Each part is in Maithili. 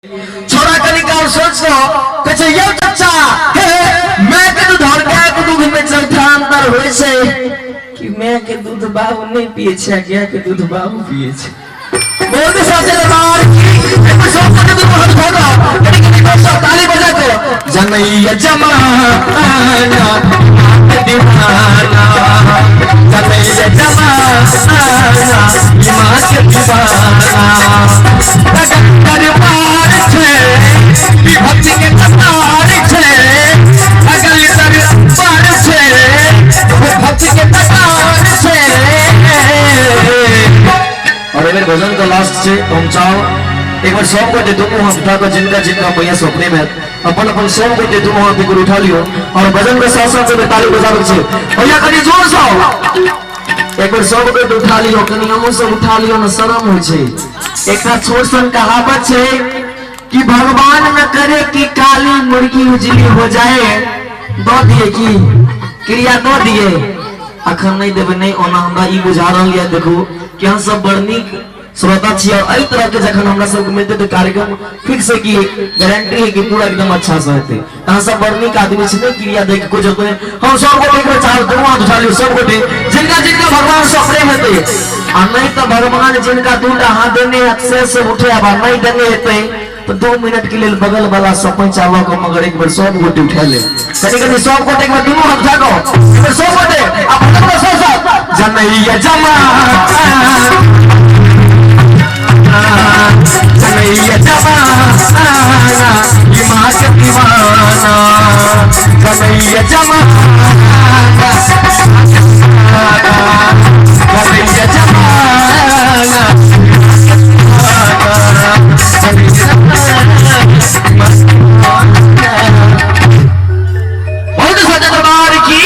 छोरा कनी काल सोच कऽ कहै छै, यौ चचा, हे my के दूध और गाय के दूध में चौथा अंतर होइ छै कि my के दूध बाबू नहि पिए छै, गाय के दूध बाबू पिए छै। बहुत सोचे दरबार की एक सौ के दूध बहुत भगा कनी कनी को सब ताली बजा के जनैया जमाना दीवाना, जनैया जमाना मां के दीवाना, दरबार छै भक्ति के कतार छै, अगल दरबार छै भक्ति के कतार छै। और अगर भजन का लास्ट से तो हम चाहो एक बार सब गोटे दोनों हाथ उठा कर जिनका जिनका मैया सपने में अपन अपन सब गोटे दोनों हाथ एक उठा लियो और भजन के साथ साथ में ताली बजावे छे। भैया कनी जोर से एक बार सब गोटे उठा लियो, कनी हमहूँ सब उठा लियो न, शरम होइ छै। एकटा छोट सन कहावत छै कि भगवान न करे कि काली मुर्गी उजली हो जाए, दऽ दिए की क्रिया दऽ दिए, अखन नहीं देबै नहीं। ओना हमरा ई बुझा रहल यऽ, देखू कि अहाँ सब बड़ नीक श्रोता छी और एहि तरह के जखन हमरा सबके मिलते तो कार्यक्रम फिक्स है कि गारंटी है कि पूरा एकदम अच्छा से हेतै। अहाँ सब बड़ नीक आदमी छी, नहीं क्रिया दै के कोई जरूरत नहीं। हम सब गोटे एक बेर चारू दुनू हाथ उठा लियौ, सब गोटे जिनका जिनका भगवान से प्रेम हेतै, आ नहीं तो भगवान जिनका दूटा हाथ देने हैत से से उठे, आ नहीं देने हेतै तो 2 मिनट के लिए बगल वाला सब पैंचा लऽ कऽ मगर एक बेर सब गोटे उठा ले। कनी कनी सब गोटे एक बेर दुनू हाथ उठा कऽ एक बेर सब गोटे आ भजन के साथ साथ जनैया जमा जनैया जमाना ई मां के दीवाना, जनैया जमाना जनैया जमाना। बहुत सच्चा दरबार की।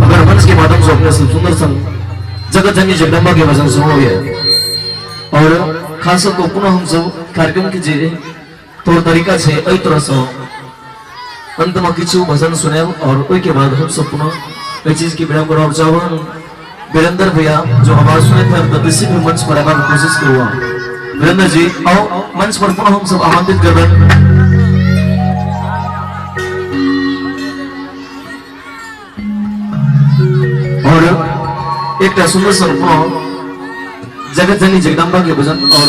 अगर मंच के माध्यम से अपने सुंदर संग जगत जननी जगदम्बा के भजन सुनोगे और खास को पुनः हम सब कार्यक्रम के जे तौर तरीका छे एहि तरह से अंत में किछु भजन सुनाएब और ओहि के बाद हम सब पुनः एहि चीज के विराम करब चाहब। वीरेंद्र भैया जो आवाज सुने थे तो किसी भी मंच पर आने की कोशिश करूँगा। वीरेंद्र जी आओ मंच पर पुनः हम सब आमंत्रित कर रहे हैं। और एक सुंदर सन पुनः जगत जननी जगदम्बा के भजन और